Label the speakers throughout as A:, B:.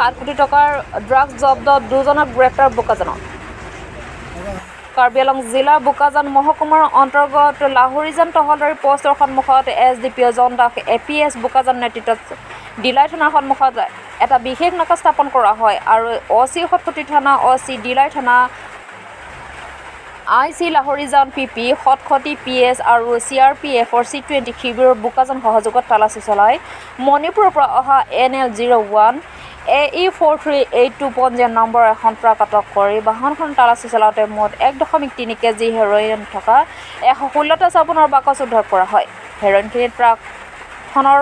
A: 7 কোটি টকাৰ ড্ৰাগছ জব্দ, দুজনক গ্ৰেপ্তাৰ বোকাজানত। কাৰ্বি আংলং জিলাৰ বোকাজান মহকুমাৰ অন্তৰ্গত লাহৰিজান তহলদাৰী পষ্টৰ সন্মুখত এছডিপিঅ' জন দাস, এপিএছ বোকাজান নেতৃত্বত ডিলাই থানাৰ সন্মুখত এটা বিশেষ নাকা স্থাপন কৰা হয় আৰু অ' চি খটখটি থানা, অ' চি ডিলাই থানা, I C Laharijan, P P Khatkhati PS আৰু চিআৰপিএফৰ চি 20 শিবিৰৰ বোকাজান সহযোগত তালাচী চলাই মণিপুৰৰ পৰা অহা NL 01 AE 4382 পঞ্জীয়ন নম্বৰৰ এখন ট্ৰাক আটক কৰি বাহনখন তালাচী চলাওঁতে মুঠ 1.3 কেজি হেৰইন থকা 116টা চাবোনৰ বাকচ উদ্ধাৰ কৰা হয়। হেৰইনখিনি ট্ৰাকখনৰ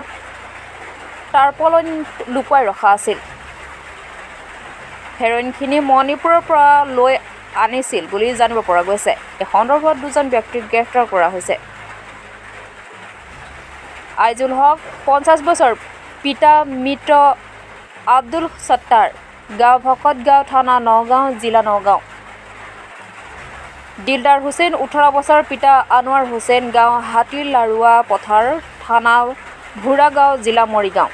A: টাৰ্পলিনত লুকুৱাই ৰখা আছিল। হেৰইনখিনি মণিপুৰৰ পৰা লৈ আনিছিল বুলি জানিব পৰা গৈছে। এই সন্দৰ্ভত দুজন ব্যক্তিক গ্ৰেপ্তাৰ কৰা হৈছে। আইজুল হক, 50 বছৰ, পিতা মৃত আব্দুল সত্তাৰ, গাঁও ভকতগাঁও, থানা নগাঁও, জিলা নগাঁও। দিলদাৰ হুছেইন, 18 বছৰ, পিতা আনোৱাৰ হুছেইন, গাঁও হাতীলাৰুৱা পথাৰ, থানা ভূৰাগাঁও, জিলা মৰিগাঁও।